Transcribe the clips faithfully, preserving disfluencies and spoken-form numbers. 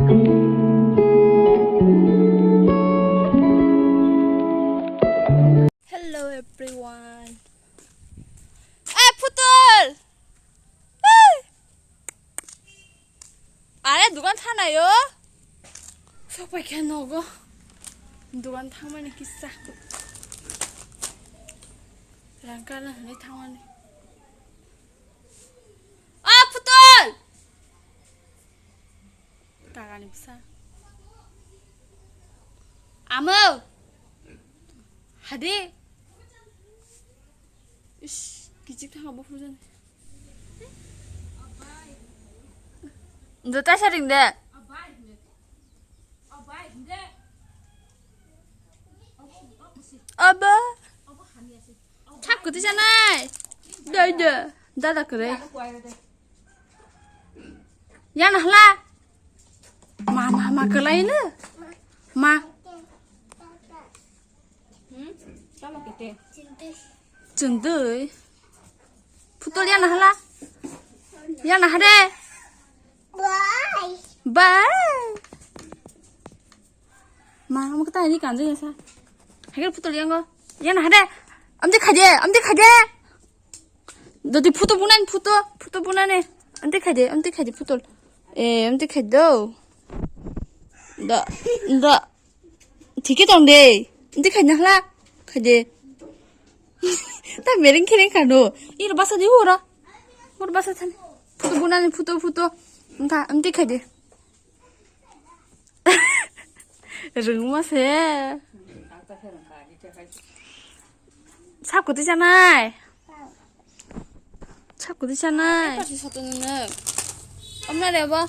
Hello everyone. Hey, putul! Hey! Are dukan thanayo? Sok pai khe nogo. Dukan thangmani kisa. Rang kana hwnwi thangmani. O putul! Kagani bwsa. Amo! Hade! Ish, kichik thanga buphuru jani. Jota saring de. Aba. Chak kuti sanai. Dai de. Dada kere. Yana hla. Ma, ma, ma, kelai le. Ma. Chwng dui. Putul yana hla. Yana hade. Bye. Ma, mo kata ni kanjeng sa. Hagel putul yango. Yana hade. Amdi khaje, amdi khaje. Dodi photo bunani photo, photo bunani. Amdi khaje, amdi khaje putul. Eh, amdi khaje do. Da, da. Thike tong de. Amdi khaje hla. Khaje. Ta mereng khereng kano. Iro basa di hura. Hura basa than. Photo bunani photo, photo. Amdi khaje. Rwngma se. Sak kwtwi chanai. Sak kwtwi chanai. Kasi soto nungno. Amna rebo.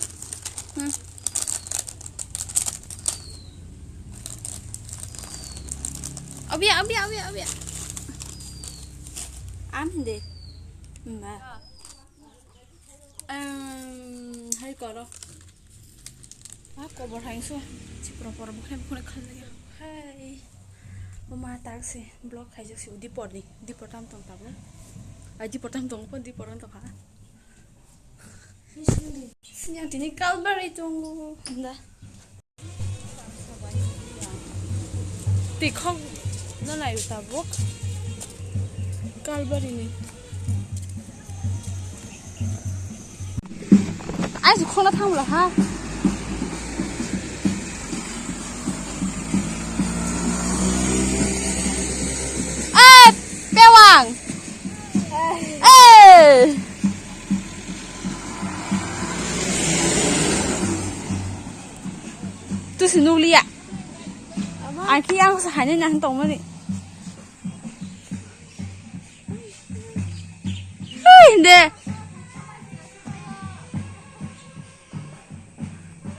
Hmm. Abia, abia, abia, abia. Am de. Ba. Ehm, hai koro. Ah, kobor hai so. Chipro poro bukhne bukhne khalaya. Hai. Oma tak se blog khai jak se dipor ni. Dipor tam tong tabo. Ai dipor tam tong po dipor tam tong ha. Sinyang tini kalbari tongo. Da. Tikhok no nai tabuk. Kalbari ni. Ai, khona thang la ha. Ai, pewang. Ai. Tusi nukliya. Ang khe ang sa hani nang tongmani. Hei, de.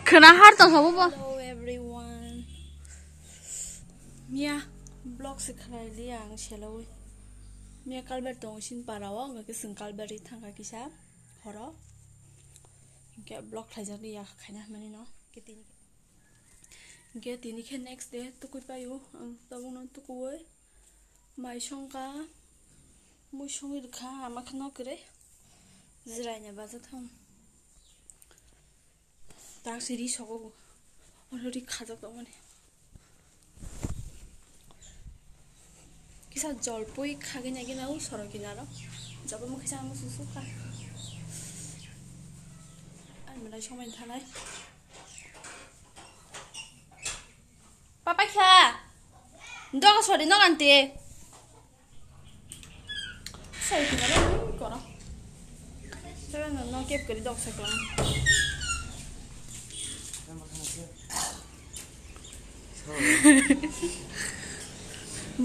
Khwna har tong sabo bo. Hello everyone. Miya vlog se khlai li ang selawi. Miya kalber tong sin para o, ang ke sing kalber ri thangka kisa horo. Hingke vlog khlai jak li ya khaina mani no. Ke tini. Hingke tini khe next day tukui paio, ang tabukno tukuui mai songkha, mui songwi rwkha, ama kheno kwrwi jwraina baja thang. Tak se ri sogo bo, already khajak tongmani. Kisa jolpui khagwi nai gina o sorok kinaro, jabo mo kisa mo susu kha. Ai malai somai thanai. Papa kha. Doga sori no ganti. Sai kina ro koro. Sai no no kep kori dog saklang.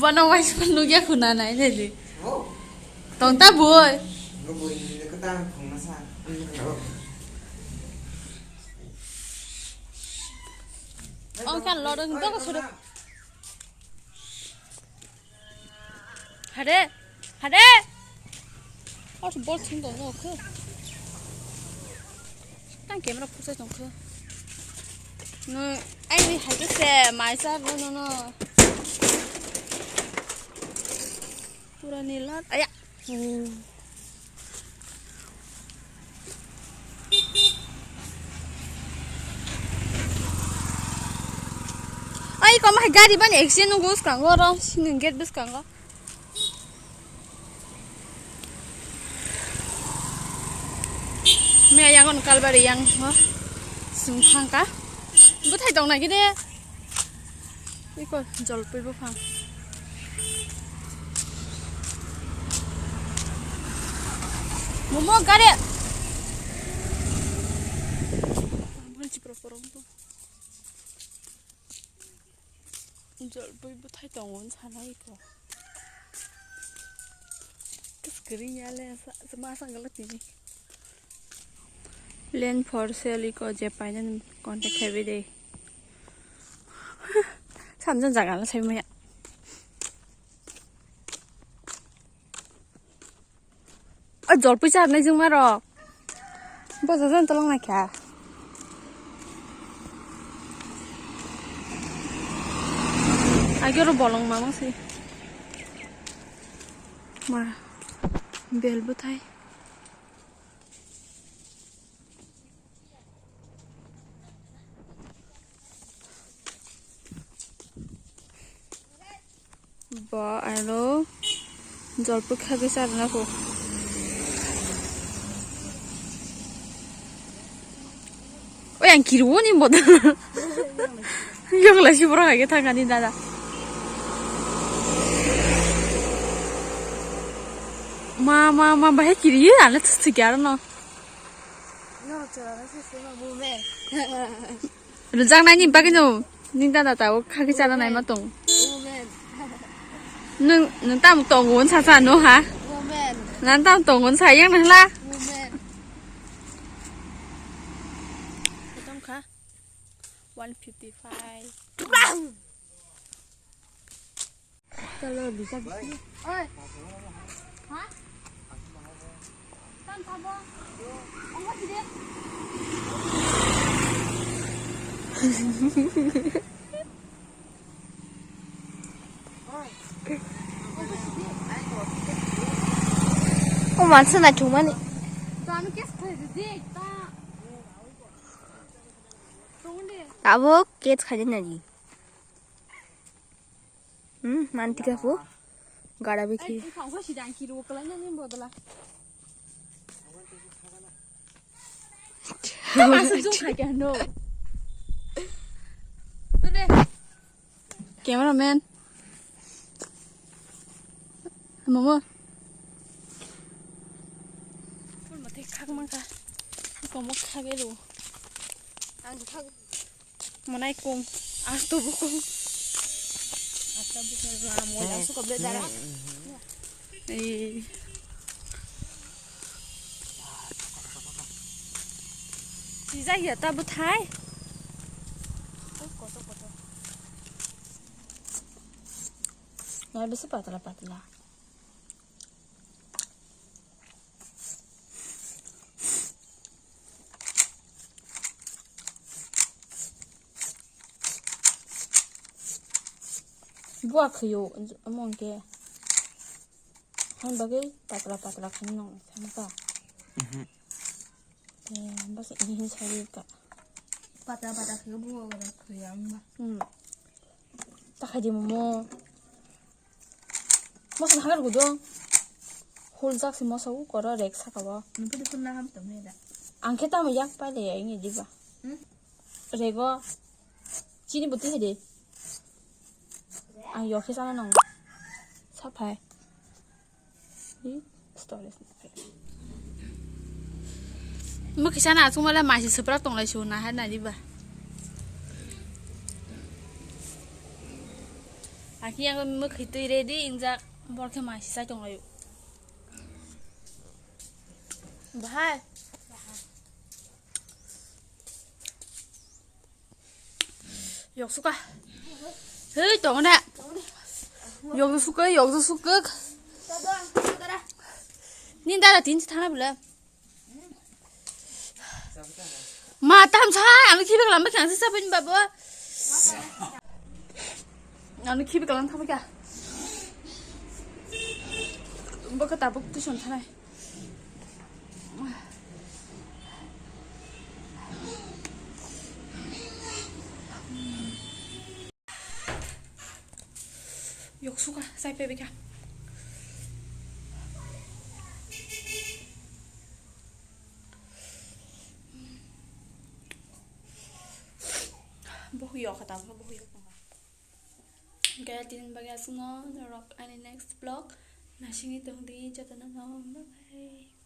Bono wais pun lugya khuna nai ne di. Oh. Tong ta boi. Lo boi ni ko ta khung na sa. Oh, kan lo dong, dong, sudah. Hade, hade. Oh, bol sing dong, no, ke. Tang camera pusai tong khe. No, ai ni hai se mai sa no no no. Pura nilat. Aya. Hmm. Koma hai gari bani accident nungo bwskango oro, sini gate bwskango. Me yang on kalbari yang ho sung thangka. Bwthai tong nai gide. Iko jolpui buphang. Momo gari. Jolpui bwthai tongo wng sanai kho. Kwskwrwng ya le, sa, sa, ma sangala tini. Land for sale iko je painani contact khlaibai de. Samjak jaga no sai maya. O jolpui charnai jwngma rok. Boja jan tolong naikha. Agi oro bolong mamang se. Ma bel bwthai. Ba aro jolpui kha khe charwna kho. Oi ang kiriwo ni boda. Yokla si borok hai khe thangani dada. Ma ma ma bahai kiriye ale thik aro no. Rwjaknaini bagwino nini dada tabuk khagwi chana naima tongo. Nwng, nwng tamo tongo hwn sasa no ha? Nang tamo tongo hwn sa yang na hla? Kotom kha? One fifty five. Oi. Ha? Tam thabo. Ongko sidi. O mansa na thumani. Tanu kes khai de ta. Abo kes khai de nani. Hmm, mantika pu. Gara bikhi. Ai, khangsa sidang kiri wo kalai nani bodla. Masuk jung khai kya no. Tune. Cameraman. Momo. Pun mate khak mangka. Komo khak elu. Ang khak. Monai kung, asto bukung. Asto bukung, ah, mo jang suka bela dara. Eh. Tija ya ta bwthai. Koto, koto. Nai bisi patla patla. Buwa khayo, omo hwnkhe. Hwn bagwi patla patla khaino nang sama ta. Mhm. Eh, bas ini hin sari ka. Patla patla khayo buwa khayo ang ba. Hmm. Ta khai di momo. Moso hagar gudo. Hul jak si moso u koro rek saka o. Nungkhe dukun na ham tong ne da. Angkhe tamo yak pai le ya ini diba. Hmm? Rego. Chini buti hede. Ang yokhe sana nang. Saphai. Hi, stories. Mukhi sana achung mala masi sepra tong lai su na ha na diba. Aki yang mukhi tui ready injak bor khe masi sai tong lai. Bahai. Yok suka. Hei, tong na. Yok suka, yok suka. Ni dara tin thana bela. Ma tam sa, anu khibe kalam ba kang sa pin babo. Anu khibe kalam thama kya? Baka tabuk tu son thanai. Yok suka, sai pe bika. Boh yok kata, boh yok. Gaya din bagya sungo, norok ani next vlog. Nasing itong di, jotono no, bye bye.